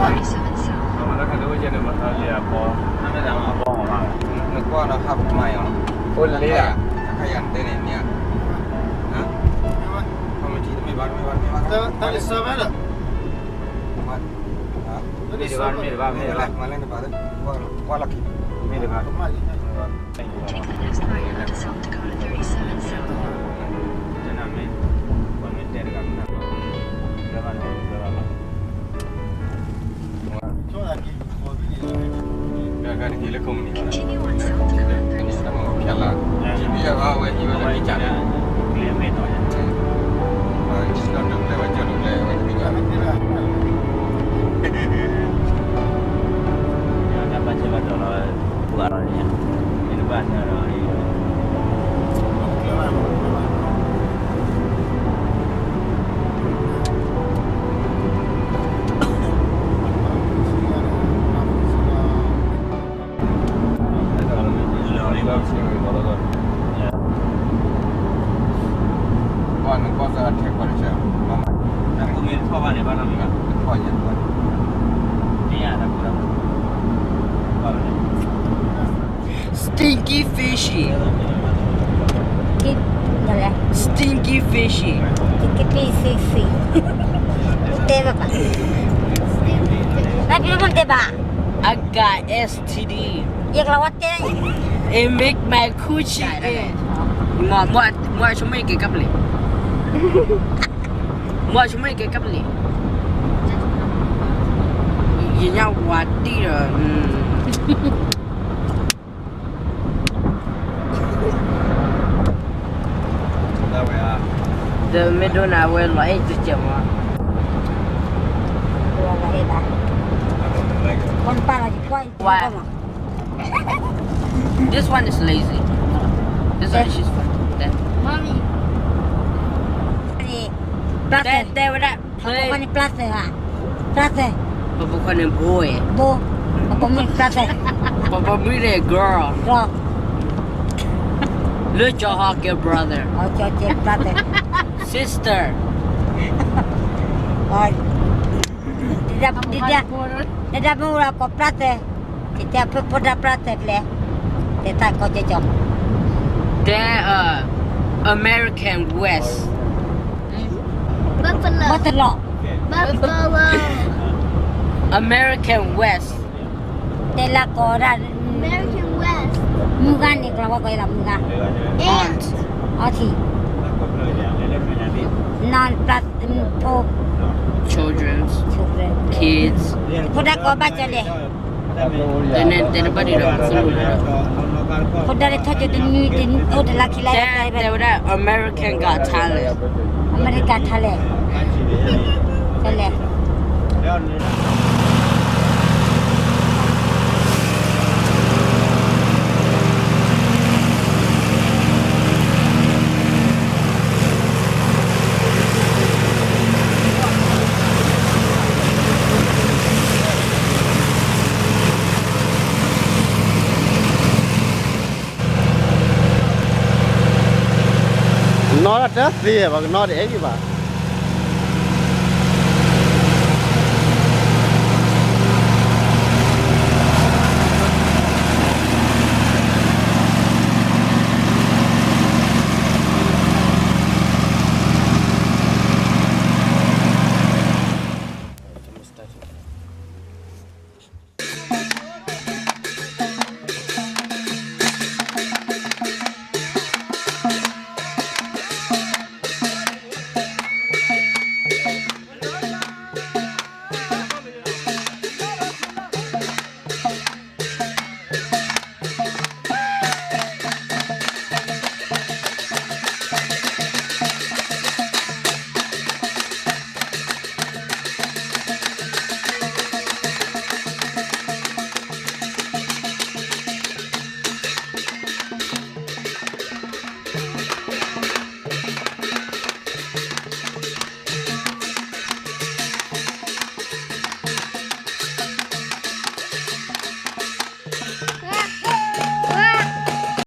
Thirty-seven south. နကွၢ်ဒီးဟးပမၤအီၤ, အိၣ်လၢ, အခါယၤနတဲန့ၣ်မ့ၢ်ဧါ, ဟါ, တမ့ၢ်ဘၣ်, တမ့ၢ်ဘၣ်, တမ့ၢ်ဘၣ်, တမ့ၢ်ဘၣ်, မ့ၢ်တဘၣ်, မ့ၢ်တဘၣ်, မ့ၢ်တဘၣ်, ကွၢ်လီၤခံ, မ့ၢ်တဘၣ်, Stinky fishy. Stinky fishy. Stinky fishy. တဲဘၣ်ပၢ်. နပ့မတဲဘၣ်. I got S T D. ယကလီၤဝဲတဲ. It make my coochie itch. မ့ၢ်, မ့ၢ်ဆိကမိၣ်က့ၤကပ်လံ. မ့ၢ်ဆိကမိၣ်က့ၤကပ်လံ. ယညါဝၤတံၢ်ဒီး, ဒီးမ့ၢ်ဒိနၤဝဲလီၤအဲၣ်ကစဲးမး. Why? This one is lazy. This one is just fun. Then, Mommy. တဲဝဲဒၣ် ပှၤပိာ်ခွါန့ၣ် ပျၢ်သဲးဧါ, ပျၢ်သဲး, ပှၤပိာ်ခွါန့ၣ် boy, boy, ပှၤပိာ်မုၣ်န့ၣ် ပျၢ်သဲး, ပှၤပိာ်မုၣ်န့ၣ် girl, girl, လၢကၠီဟီကဲ brother, ကၠီကဲ brother, sister, ဒဒၣ်မုၢ်ဝဲကိးပျၢ်သဲး, တဲတဲဖုဖိဒါပျၢ်သဲးကျဲ, တဲတၢ်ကီကၠီကၠီ, တဲ American West, Buffalo, Buffalo, American West, တဲလၢကီးဒၣ်, American West, မုၢ်ဂၤန့ၣ် ကလီၤဝဲကီးလၢမုၢ်ဂၤ, aunt, auntie, non, children, children, kids, ဖိဒါကီးဘၣ်ကၠီလဲၣ်. တဲန့ၣ် တဲတဘၣ်ဒံးဒီး, ဖိဒါလၢထီၣ်ကၠီတနံၤ, အိၣ်တလါခံလါ, တဲဝဲဒၣ် American Got Talent, American Talent, ကၠီလဲၣ်. နီၢ်တၢ်သ့ ပှၤကနီၢ်တအဲၣ်ဒံးဘၣ်.